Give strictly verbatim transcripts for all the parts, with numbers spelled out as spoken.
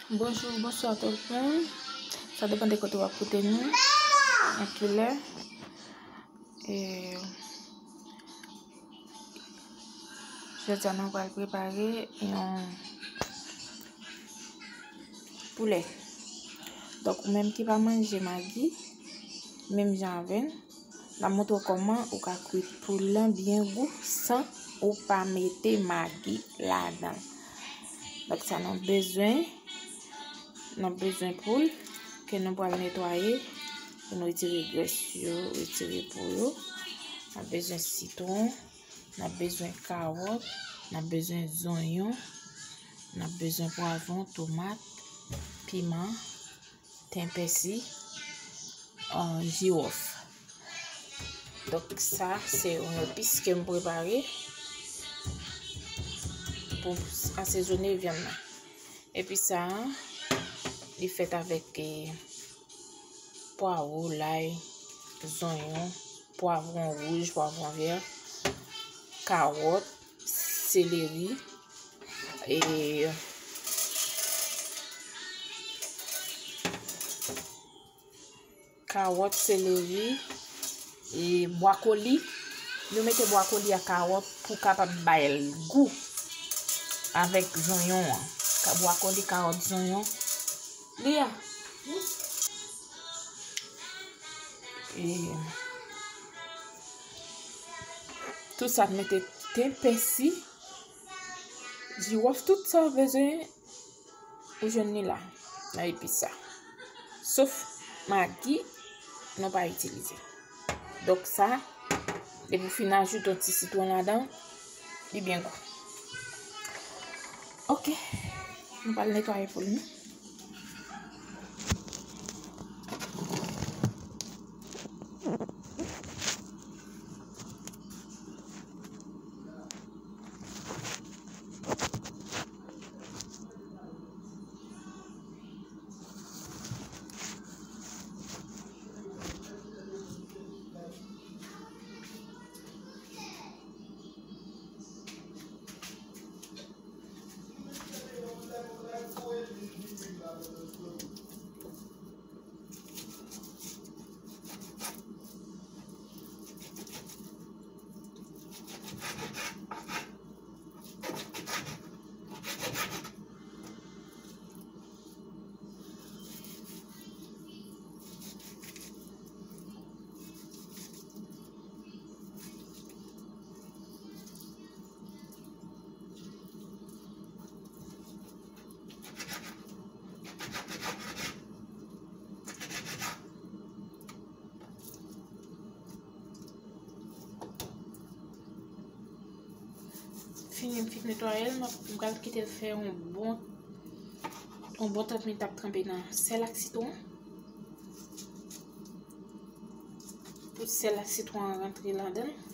Bonjou, bonswa tout moun. Sa depann de kote w ap koute nou. An kilè. E, jodi a nou pral prepare yon poulè. Donk, ou menm ki pa manje magi, menm jan avè n, n ap montre w kòman ou ka kwit poul lan byen gou san ou pa mete magi ladan l. Donk, sa nou bezwen, n ap bezwen poul ke nou pral netwaye, pou nou retire grès yo, retire po yo. N ap bezwen sitwon, n ap bezwen kawòt, n ap bezwen zonyon, n ap bezwen pwavwon, tomat, piman, ten pèsi, ah, jiwòf. Donk, sa, se yon epis ke m prepare pou asezone vyann nan. Epi sa, li fèt avèk, eh, pwawo, lay, zonyon, pwavwon wouj, pwavwon vè, kawòt, seleri, e kawòt, seleri, e bwakoli. Nou mete bwakoli ak kawòt pou kapab bay l gou avèk zonyon an. Ka-, bwakoli, kawòt, zonyon. Lia. E tout sa, mete ten pèsi, jiwòf, tout sa w bezwen, ou jwenn li la, nan epis sa. Sof magi, nou pa itilize. Donk sa, depi w fin ajoute yon ti sitwon ladan, li byen gou. Oke, nou pral netwaye poul nou. Fini m fin netwaye l, m ap, m pral kite l fè yon bon, yon bon trant minit ap tranpe nan sèl ak sitwon. Pou sèl ak sitwon an rantre ladan l.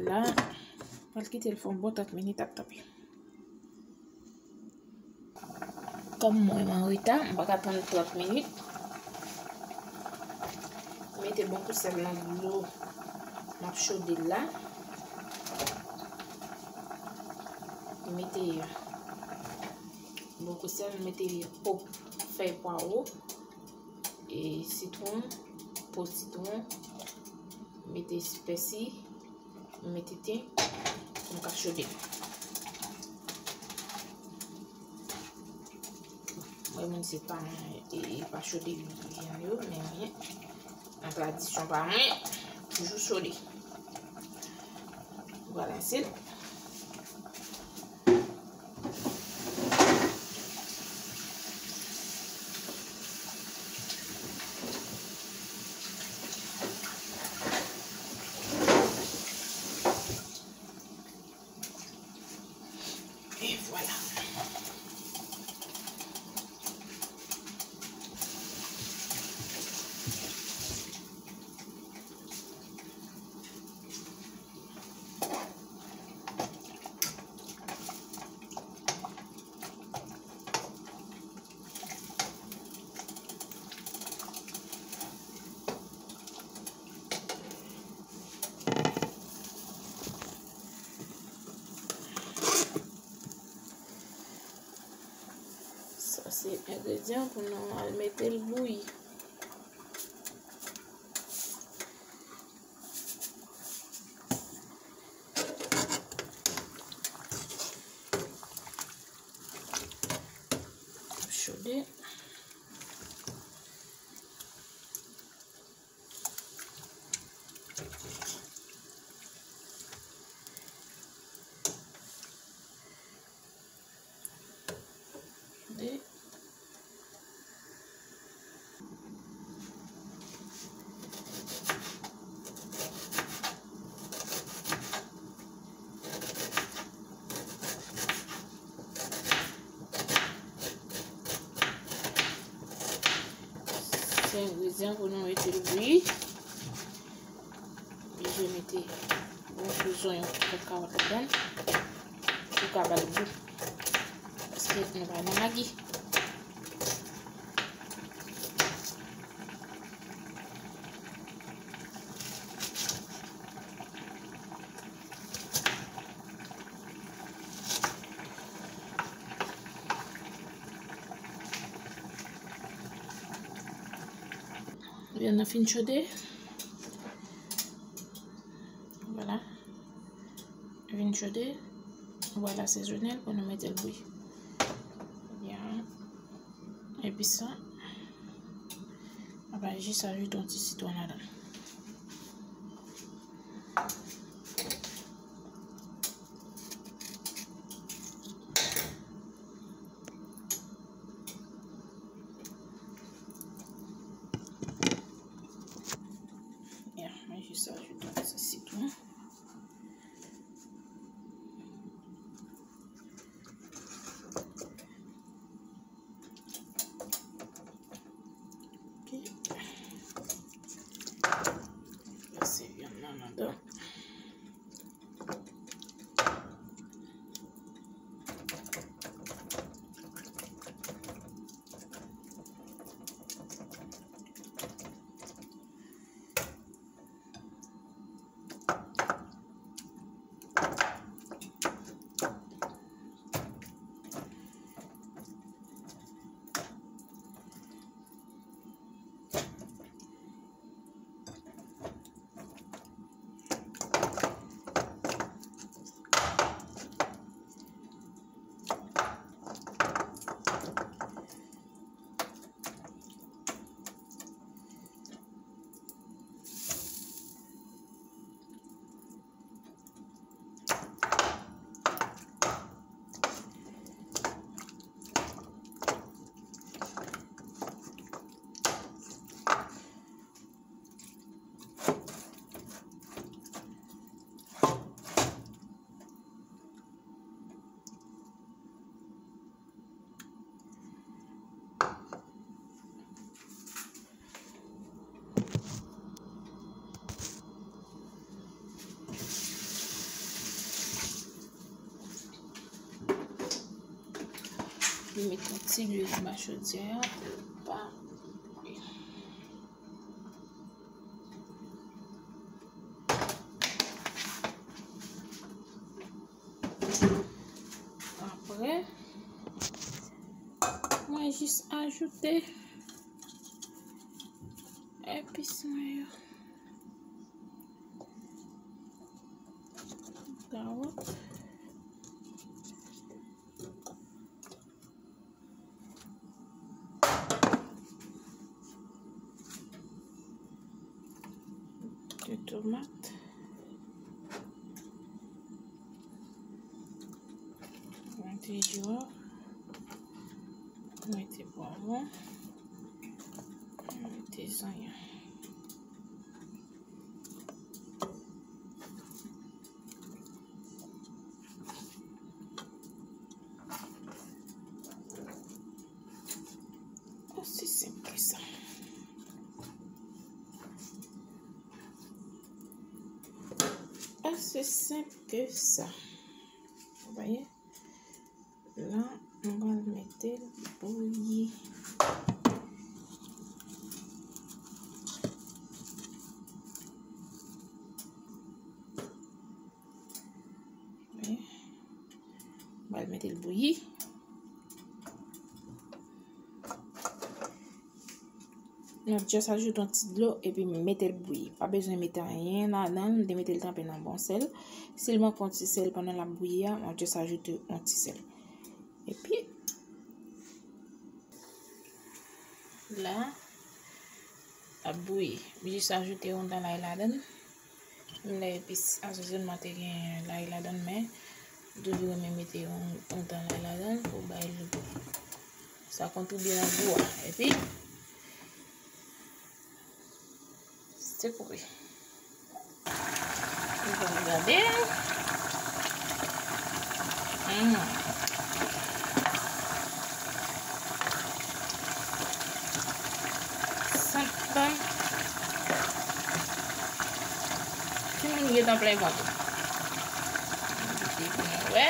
la. Pral kite l fè yon bon trant minit ap tanpe. Kòm mwen, mwen an reta, m pa ka tann trant minit. Mete bon kou sèl nan dlo m ap chode l la. Mete bon kou sèl, mete po fèy pwawo, e sitwon, po sitwon, mete pèsi, mete ten pou m ka chode. Mwen menm se pa, e, e pa chode vyann yo, men mwen, nan tradisyon pa mwen, toujou chode. Vwala, se E vwala. Sa se engredyan pou nou al mete l bouyi. Chode. Chode. Se engredyan pou nou mete l bouyi. Oblije mete bon kou zonyon, kou kawòt ladan l pou ka ba l gou. Paske nou pa nan Magi. Vyann nan fin chode. Vwala. Vin chode. Vwala, sezonel pou nou mete l bouyi. Byen. Epi sa, apa jis ajoute yon ti sitwon ladan. Ya, mwen jis ajoute yon ti sitwon. Ok. Met yon ti lwil anba chodyè a pou l pa bouyi. Apre, mwen jis ajoute epis mwen yo. Kawòt. De tomat. Yon ti jwèf. Mete pwav mwen. Mete zonyon. Osi senp ke sa. Osi senp ke sa. Vous voyez? La, mwen pral mete l bouyi. Mwen pral mete l bouyi. Mwen just ajoute yon ti dlo epi m mete l bouyi. Pa bezwen mete anyen ladan l. M te mete l tranpe nan bon sèl. Si l manke yon ti sèl pandan l ap bouyi a, mwen just ajoute yon ti sèl. Epi, la, ap bouyi. M jis ajoute yon dan lay ladan l. M lè epis aswazènman te gen lay ladan l, men m toujou renmen mete yon, yon dan lay ladan l pou bay l gou. Sa kontwibye nan gou a. Epi, se kouri. Nou pral gade. Hmm. Sa bon. Timoun gentan plen vant. Mete pou nou wè.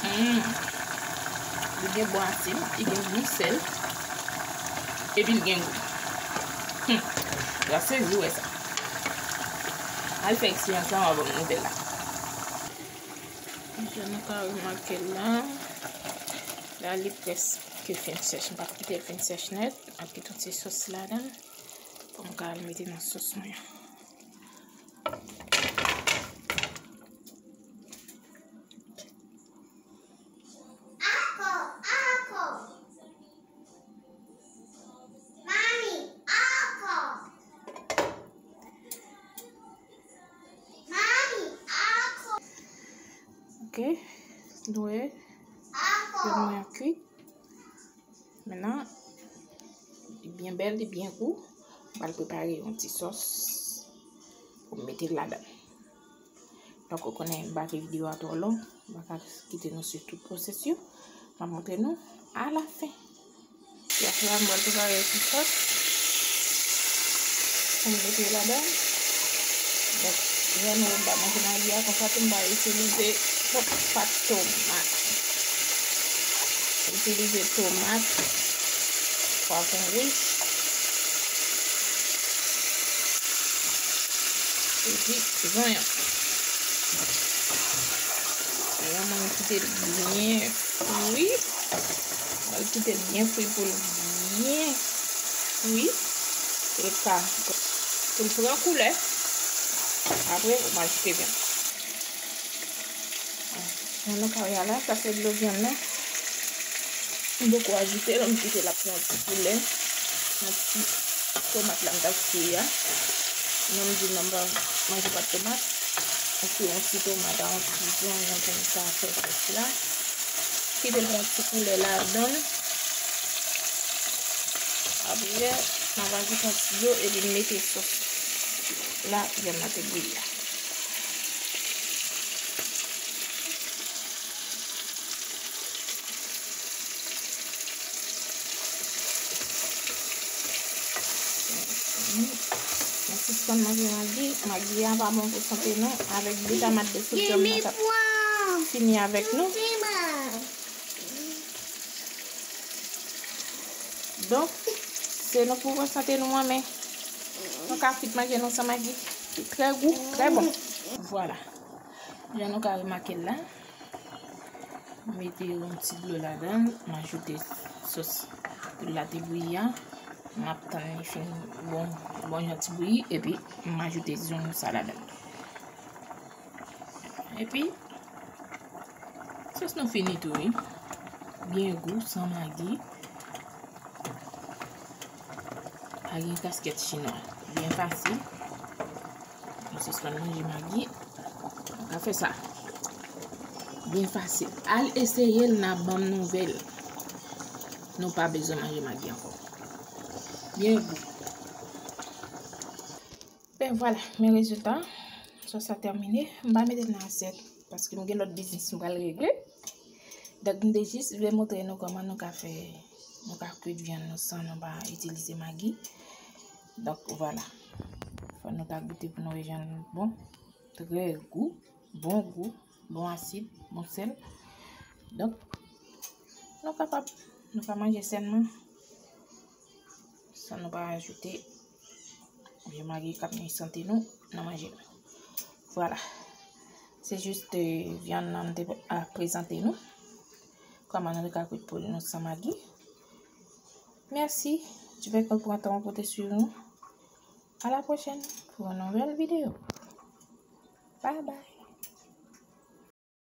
Hmm. Li gen bon asid, li gen gou sèl, epi li gen gou. Hmm. W ap sezi wè sa. Al fè eksperyans lan, w a ban m nouvèl la. Jan nou ka remake l la, la li prèske fin sèch. M p ap kite l fin sèch nèt. M ap kite yon ti sòs ladan l pou m ka al mete nan sòs mwen an. Ok, nou wè, vyann mwen ap kui. Mentnan, li byen bèl, li byen gou. M pral prepare yon ti sòs pou m mete ladan. Donk, ou konnen m pa vle videyo a twò long, m pa ka kite nou swiv tout pwosès yo. M ap montre nou alafen. Apre sa, m pral prepare yon ti sòs pou m mete ladan. Donk, jan nou wè m pa manje magi a, konsa tou m pa itilize twòp pat tomat. M itilize tomat, pwavwon wouj, epi zonyon. Zonyon mwen, m kite l byen fri. Mwen kite l byen fri pou l byen fri. Pou l ka, pou l pran koulè. Apre, ou ajoute vyann. Vyann nan kare a la, sa se dlo vyann nan. M poko ajoute l, m kite l ap pran ti koulè nan ti tomat la m t ap fri a. Non, m di non, m pa manje pat tomat. Epi yon ti tomat a, yon ti zonyon pou m ka fè sòs la. Kite l pran ti koulè ladan l. Apre, m ap ajoute yon ti dlo epi m mete sòs la, vyann nan te bouyi a. Yon ti Konn manje magi, magi a pa bon pou sante nou. Avèk de tamat de sou djòm nan k ap fini avèk nou. Donk, se nou pou pran sante nou an men. Nou ka frit manje nou san magi. Li trè gou, trè bon. Vwala. Jan nou ka remake l la, m mete yon ti dlo ladan l, m ajoute sòs pou l la te bouyi a. M ap tann li fin bon, bon jan ti bouyi, epi m ajoute zonyon sa ladan l. Epi, sòs nou fini tou, wi. Byen gou, san magi. Pa gen kaskèt chinwa. Byen fasil. Nou sispann manje magi. Nou ka fè sa. Byen fasil. Al eseye l, n a ban m nouvèl. Nou pa bezwen manje magi ankò. Byen gou. Ben vwala, men rezilta. Sòs la tèmine. M pa mete l nan asyèt paske m gen lòt biznis m pral regle. Donk, m te jis vle montre nou kòman nou ka fè, nou ka kwit vyann nou san nou pa itilize magi. Donk, vwala. Fò nou ta goute pou nou wè jan l bon. Trè gou, bon gou, bon asid, bon sèl. Donk, nou kapab, nou ka manje sèlman. San nou pa ajoute vye magi k ap nui sante nou nan manje nou. Vwala. Se jis, eh, vyann nan m te, ah, prezante nou. Kòman nou te ka kwit poul nou san magi. Mèsi. Dieu fait que pran tan pou te swiv nou. À la prochaine pour une nouvelle vidéo. Bye bye.